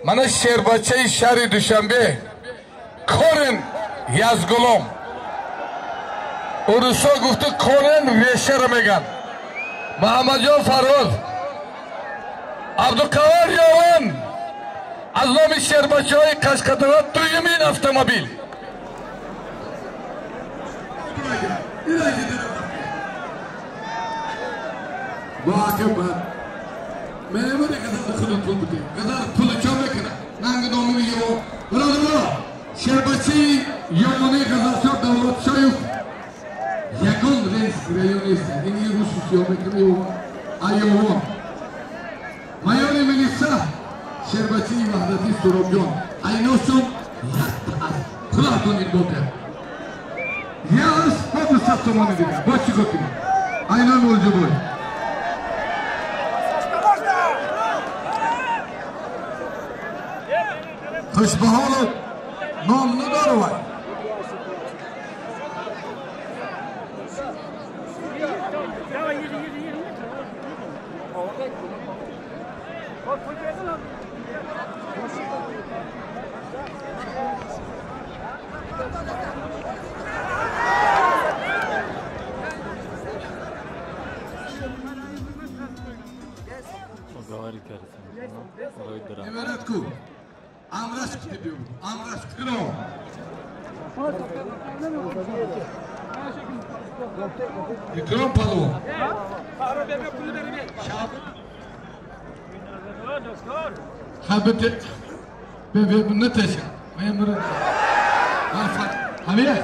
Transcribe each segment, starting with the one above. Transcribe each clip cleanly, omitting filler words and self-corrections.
Мана шербачаи шаҳри Душанбе Корен Язгулом. Урусо гуфту Корен решаро меган. Муҳаммадҷон Фарҳод, Абдуқаҳор Ёвон аз номи шербачаҳои Қашқадарё дуюмин автомобил. Шербачаи Ёвони Ғазалшоҳ Давлатшоев ягон рейс реё нест. Ин русу сиёҳ мекунад Айовон. Майори милиса шербачаи Ваҳдати Суробҷон. Айношон якта аз худатон иқдом кард. Яш бо 200 сомони дигар. Бо чӣ кор кунем? Айнон Олҷубой. Хушбаҳолу ном надорувай. Ikrom Palvon. Habit be neteşa. Memur. Hamiye.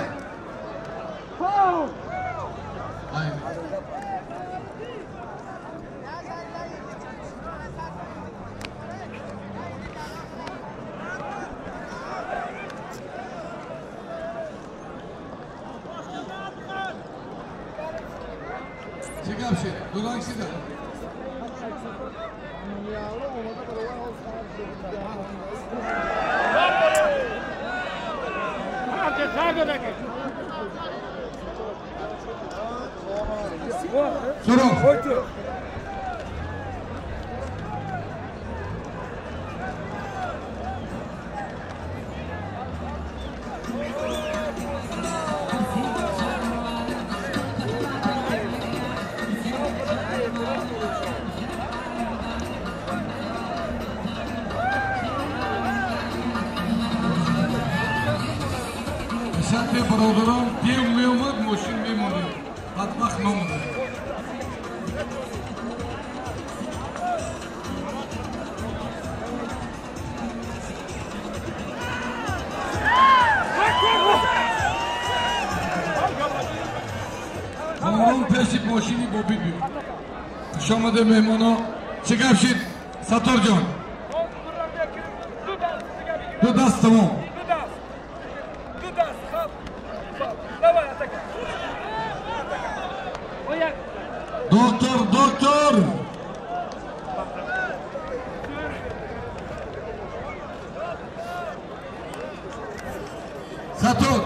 Бародарон, дев меомад, мошин мемонем. Бадбахт номонем. Комрон пеши мошини бобид биёд. Хуш омадед, меҳмоно. Чӣ гап шид, Сатторҷон? Ду даст тамом. Доктор, доктор! Саттор!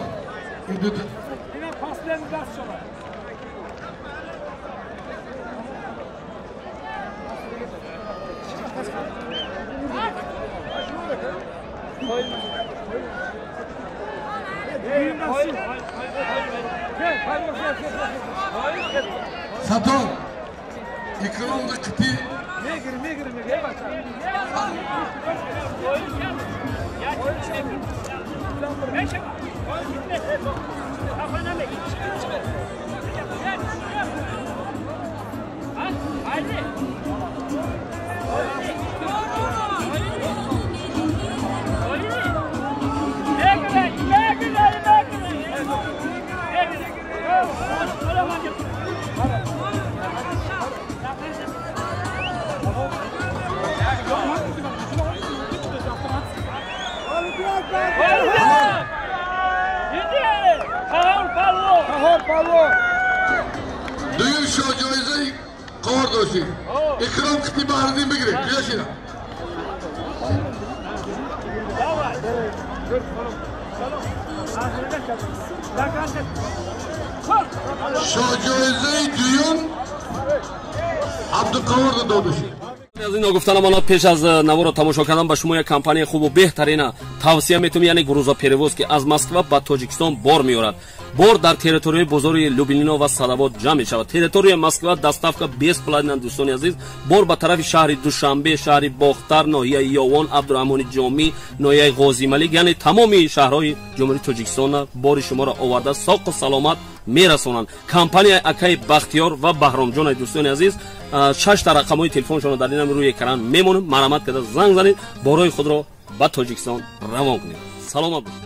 Саттор! Ikrom da kıti. Дуюм шоҳҷоизаи қор доштем. Икром қити Баҳриддин бигиред. Куҷо шина? Шоҳҷоизаи дуюм Абдуқаҳорда дода шуд. Азиз, ногуфта намонад, пеш аз наворо тамошо кардан ба шумо як компанияи хубу беҳтарина тавсия метавонем, яъне грузоперевоз, ки аз Москва ба Тоҷикистон бор меорад. Бор дар территорияи бозори Люблино ва Садовод ҷамъ мешавад. Территорияи Москва доставка бесплатна. Дӯстони азиз, бор ба тарафи шаҳри Душанбе, шаҳри Бохтар, ноҳияи Ёвон, Абдураҳмони Ҷомӣ, ноҳияи Ғозималик, яъне тамоми шаҳрҳои Ҷумҳурии Тоҷикистона бори шуморо оварда, соқу саломат мерасонанд. Компанияи акаи Бахтиёр ва Баҳромҷонаи. Дӯстони азиз, шашта рақамҳои телефоншонро дар инам рӯи экран мемонем. Марҳамат карда занг занед, борои худро ба Тоҷикистон равон кунед. Саломат бошед.